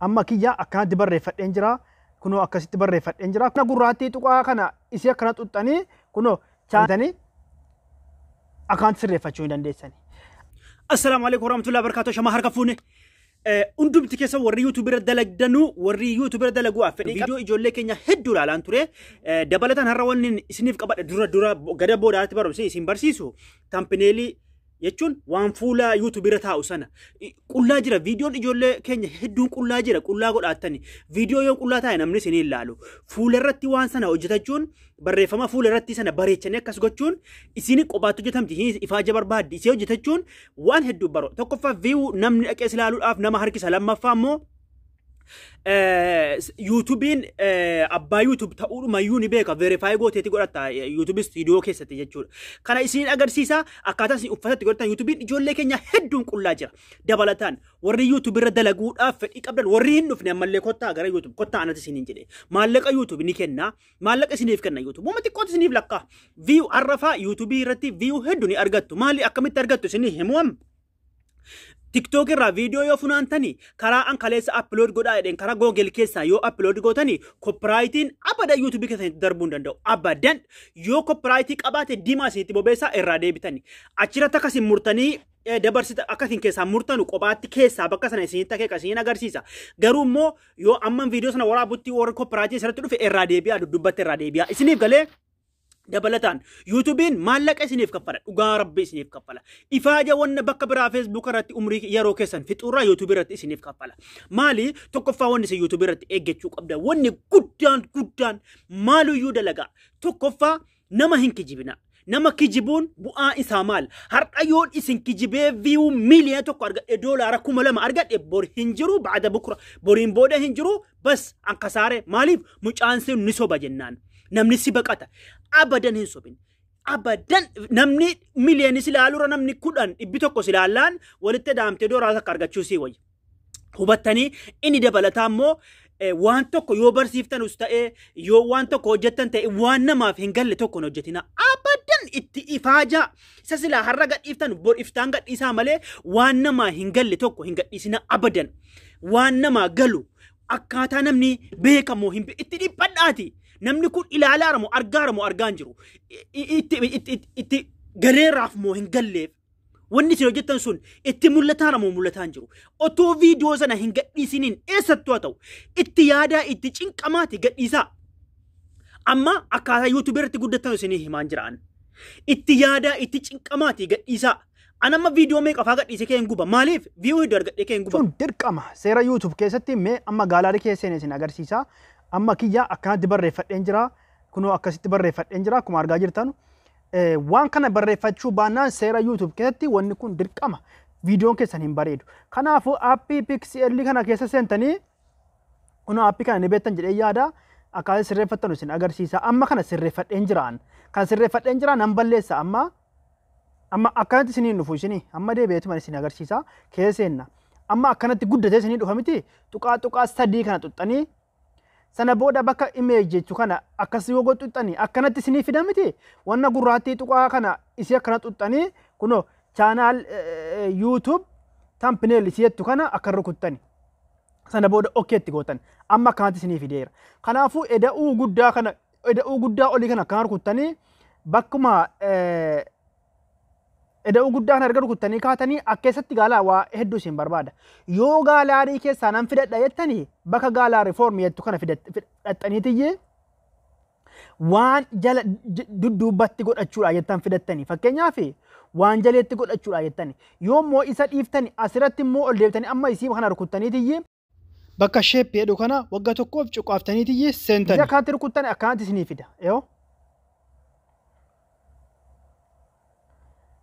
Amma kiyya akkanatti barreeffadheen jira. Kunoo akkasitti barreeffadheen jira. Kuna gurraattii tuqaa kana isii akkana xuxxanii kunoo chaantanii akkanatti sirreeffachuu ni dandeessani. Assalaamu alaikum warahmatullahi wabarakatuh. Shamaa harka fuune. Hundumti keessa warri YouTube irra dalagdanuu, warri YouTube irra dalaguu fedhii viidiyoo ijoollee keenya hedduu ilaalaan ture. Dabalataan har'a wanni isiniif qabadhe dura dura gada boodaatti barumsa isin barsiisu thumbnailii jechuun waan fuula YouTube irra taa'u sana qullaa jira. Viidiyoon ijoollee keenya hedduun qullaa jira, qullaa godhaattani. Viidiyoo yoo qullaa taa'e namni isin ilaalu. Fuula irratti waan sana hojjetachuun, barreeffama fuula irratti sana bareechanii akkas gochuun isin qophaatti hojjetamti, isin ifaaja barbaaddi. Isin hojjetachuun waan hedduu baro. Tokkoffaa view namni dhaqee ilaaluudhaaf nama harkisa. Lammaffaa immoo YouTubein abbaa YouTube ta'uudhumayyuu ni beeka. Verify gooteeti godhatta YouTube studio keessatti jechuudha. Kana isin agarsiisa akkaataa isin uffatatti godhatan. YouTubein ijoollee keenya hedduun qullaa jira. Dabalataan warri YouTube irra dalaguudhaaf fedhii qabdan, warri hin dhufne ammallee kottaa gara YouTube kottaa anatti isiniin jedhe. Maallaqa YouTube ni kenna. Maallaqa isiniif kenna YouTube. Wama xiqqootu isiniif lakkaa. View arrafaa YouTube irratti view hedduu ni argattu. Maali akkamitti argattu isinii himu amma? TikTok irraa viidiyoo yoo funaantanii karaa an kaleessa upload godhaa jedheen karaa Google keessaa yoo upload gootanii copyrightiin abadan YouTube keessatti darbuu hin danda'u. Abadan yoo copyrightii qabaate diimaa isinitti bobeessaa irraa deebitanii. Achirratti akkasiin murtanii dabarsita, akkasiin keessaa murtanu kophaatti keessaa bakka sana isinitti akeeka isiniin agarsiisa. Garuu immoo yoo amman viidiyoo sana waraabutti warri copyrightii isirratti dhufe irraa deebi'aa, duddubbatti irraa deebi'aa. Isiniif galee. Dabalataan YouTubein maallaqa isiniif kaffala, dhugaa rabbi isiniif kaffala. Ifaaja wanna bakka biraa Facebook irratti umrii yeroo keessan fixuurraa YouTube irratti isiniif kaffala. Maali tokkoffaa wanni isin YouTube irratti eeggachuu qabda, wanni guddaan guddaan maaluyyuu dalagaa. Tokkoffaa nama hin kijibina. Nama kijibuun bu'aa isaa maal? Har'a yoon isin kijibee view 1 million argadhe, $2,000 argadhe, bor hin jiru, ba'ada bukura boriin booda hin jiru, bas an kasaare. Maaliif mucaan sun ni soba jennaan namni si baqata. Abadan hin sobin. Abadan namni miliyoonii si ilaaluura namni 10 100 si ilaallaan walitti daamtee doolaara takka argachuu si wayya. Hubattanii? Inni dabalataa immoo waan tokko yoo barsiiftanus ta'ee yoo waan tokko hojjettan ta'e waan namaaf hin galle tokko hin hojjetina. Abadan itti ifaajaa. Isa silaa har'a gadhiiftan bor iftaan gadhiisaa malee waan namaa hin galle tokko hin gadhiisina abadan. Waan namaa galu akkaataa namni beekamu hin itti dhiphadhaati. Namni kun ilaalaara moo argaara moo argaa hin jiru. Itti galeeraaf moo hin galleef. Wanni isin hojjettan sun itti mul'ataara moo mul'ataa hin jiru. Otoo viidiyoo sana hin gadhiisiniin eessattuu haa ta'u itti yaadaa, itti cinqamaati gadhiisaa. Amma akkaataa YouTube irratti guddattan isinii himaan jiraan. Itti yaadaa, itti cinqamaati gadhiisaa. An amma viidiyoo meeqa faa gadhiise kee hin guba. Maaliif? View hedduu argadhee kee hin guba. Sun dirqama seera YouTube keessatti. Mee amma gallery keessa isin agarsiisa. Amma kiyya akkanatti barreeffadheen jira. Kunoo akkasitti barreeffadheen jira akkuma argaa jirtan. Waan kana barreeffachuu baannaan seera YouTube keessatti wanni kun dirqama. Viidiyoon keessan hin bareedu. Kanaafuu aappii Pixel kana keessa seentanii, kunoo aappii kana ni beektan jedhee yaada. Akkaataa sirreeffattan isin agarsiisa. Amma kana sirreeffadheen jiraan. Kan sirreeffadheen jira nan balleessa amma. Amma akkanatti isiniin dhufu isinii amma deebi'eetuma isin agarsiisa. Keessa seenna. Amma akkanatti guddatee isinii dhufa miti? Tuqaa tuqaa sadii kana xuxxanii sana booda bakka image jechuu kana akkas yoo xuxxanii akkanatti isinii fida miti? Wanna gurraattii tuqaa kana isii akkana xuxxanii kunoo channel YouTube thumbnail isii jettu kana akka rukuttani. Sana booda okaytti gootan. Amma akkanatti isinii fideera. Kanaafuu eda'uu guddaa kana, eda'uu guddaa olii kana akkana rukuttanii, bakkuma eda'uu guddaa kana erga rukuttanii kaatanii akkeessatti gaalaa waa hedduu isin barbaada. Yoo gallery keessaa nan fidadha jettanii bakka gallery from jettu kana fidhattaniitiyyee waan jala dudduubatti godhachuudha jettan fidattanii, fakkeenyaaf waan jaleetti godhachuudha jettani. Yoo immoo isa dhiiftani asirratti immoo ol deebitanii amma isii kana rukuttaniitiyyee bakka shape jedhu kana waggaa tokkoof cuqaaftaniitiyyee seentani. Akkanatti rukuttan akkanatti isinii fida. Yoo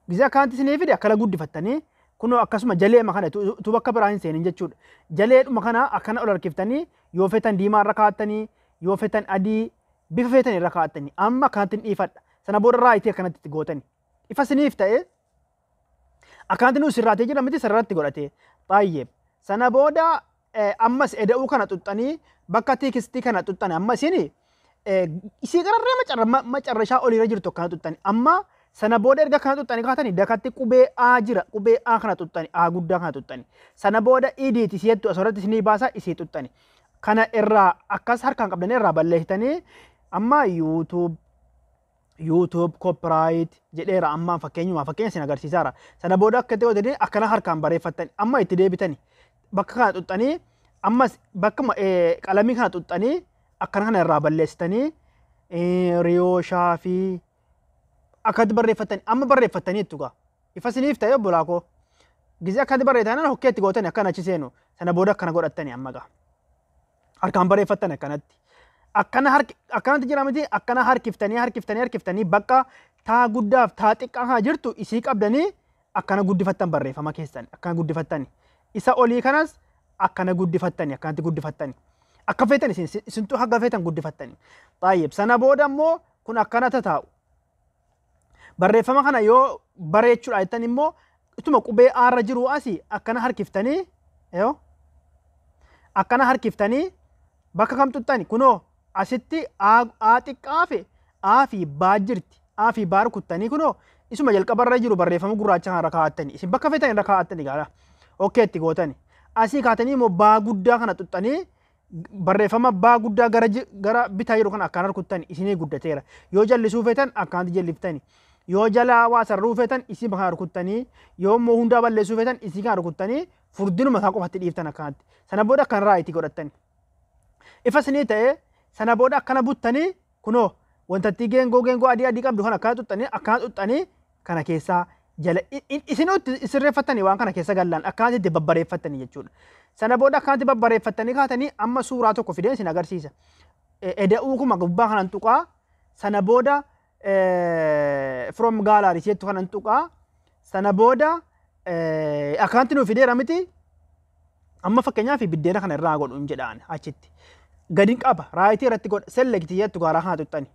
gizee akkanatti isinii fide akkana guddifattanii kunoo akkasuma jaleema kana utuu bakka biraa hin seenin jechuudha. Jaleedhuma kana akkana ol harkiftanii yoo fetan diimaa irra kaa'attanii, yoo fetan adii, bifa fetan irra kaa'attanii, amma akkanatti hin dhiifadha. Sana booda rightii akkanatti itti gootani. Ifa isiniif ta'e akkanatti nu sirraatee jira miti? Sararratti godhate. Baay'ee. Sana booda ammas eda'uu kana xuxxanii bakka textii kana xuxxani, amma isin isii gararree macarrashaa oliirra jirtu akkana xuxxani. Amma Sana booda erga kana xuxxanii kaatanii dakatti qubee A jira. Qubee A kana xuxxani, A guddaa kana xuxxani. Sana booda edit isii jettu asirratti isinii baasa, isii xuxxani. Kana irraa akkas harkaan qabdanii irraa balleessitanii amma YouTube copyright jedheera amma fakkeenyuma fakkeenya isin agarsiisaara. Sana booda akka itti godhanii akkana harkaan bareeffattani amma itti deebitani. Bakka kana xuxxanii ammas bakka qalamii kana xuxxanii akkana kana irraa balleessitanii Riyoo Shaafii akkatti barreeffattani amma barreeffattanii jettu gaa. Ifa isiniif ta'e obbolaa koo. Gizee akkatti barreeffatan hokkeetti gootani akkana achi seenu. Sana booda akkana godhattani amma gaa. Harkaan barreeffattan akkanatti. Akkana harki akkanatti jira miti, akkana harkiftanii harkiftanii harkiftanii bakka taa guddaaf taa xiqqaa kana jirtu isii qabdanii akkana guddifattan, barreeffama keessan akkana guddifattani. Isa olii kanas akkana guddifattani, akkanatti guddifattani. Akka feetan isin isintu haga feetan guddifattani. Xaayyib, sana booda immoo kun akkana tataa'u. Barreeffama kana yoo bareechuudha jettan immoo ituma qubee aarra jiru asii akkana harkiftanii, yoo akkana harkiftanii bakka kam xuxxani? Kunoo asitti A xiqqaa fi A fi baa jirti. A fi baa rukuttanii kunoo isuma jalqabarra jiru barreeffama gurraacha kanarra kaa'attanii isin bakka feetan irra kaa'attanii gaara. Okay itti gootani. Asii kaatanii immoo baa guddaa kana xuxxanii barreeffama baa guddaa gara bitaa jiru kana akkana rukuttani, isinii guddateera. Yoo jallisuu feetan akkanatti jalliftani. Yoo jalaa waa sararuu feetan isii kana rukuttanii, yoo immoo hundaa balleessuu feetan isii kana rukuttanii furdinuma isaa qofatti dhiiftan akkanatti. Sana booda akkana right godhattani. Ifa isinii ta'ee, sana booda akkana buttanii kunoo wantattii geengoo geengoo adii adii qabdu kana akkana xuxxanii, akkana xuxxanii kana keessaa jala isinutti sirreeffattanii waan kana keessa gallaan akkanatti itti babbareeffattanii jechuudha. Sana booda akkanatti babbareeffattanii kaatanii amma suuraa tokko fideen isin agarsiisa. Eda'uu kuma gubbaa kanan tuqaa, sana booda from gallery jettu kanan tuqaa, sana booda akkanatti nuu fideera miti. Amma fakkeenyaaf biddeena kana irraa godhu hin jedhaan, achitti gadin qaba, right irratti godha, select jettu gaaraa kana tuxxani.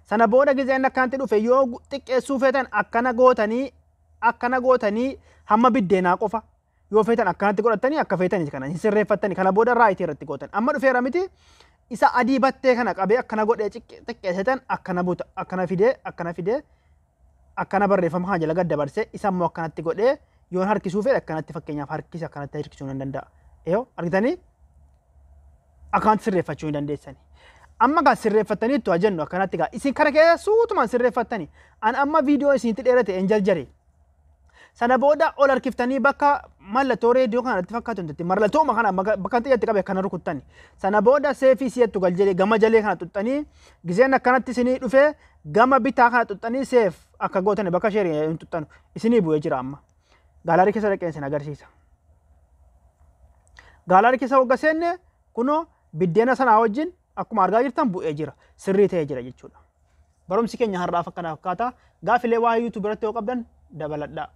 Sana booda gizeen akkanatti dhufe yoo xiqqeessuu feetan akkana gootanii, akkana gootanii hamma biddeenaa qofa yoo feetan akkanatti godhatanii akka feetanii kana hin sirreeffattanii, kana booda right irratti gootan. Amma dhufeera miti, isa adii battee kana qabee akkana godhee xiqqeessitan, akkana buta, akkana fidee, akkana fidee, akkana barreeffama kana jala gad dabarsee, isa immoo akkanatti godhee yoon harkisuu fedhe akkanatti fakkeenyaaf harkisa, akkanatti harkisuu nan danda'a. Yoo argitanii akkanatti sirreeffachuu hin dandeessani. Amma gaa sirreeffattanii itti jennu akkanatti gaa isin kana keessa suutumaan sirreeffattanii an amma viidiyoo isinitti dheerate hin jarjare. Sana booda ol harkiftanii bakka mallattoo reediyoo kanatti fakkaatu hin mallattooma kana bakka xiyyatti qabe akkana rukuttani. Sana booda save siyattu gal jedhee gama jalee kana xuxxanii gizeen akkanatti isinii dhufee gama bitaa kana xuxxanii save akka gootani bakka share hin xuxxanu isinii bu'ee jira amma. Gallery keessa dhaqeen isin agarsiisa. Gallery keessa wagga seenne kunoo biddeena sanaa wajjin akkuma argaa jirtan bu'ee jira. Sirrii ta'ee jira jechuudha. Barumsi keenya har'aaf akkana fakkaata. Gaafilee waa'ee YouTube irratti yoo qabdan dabaladhaa.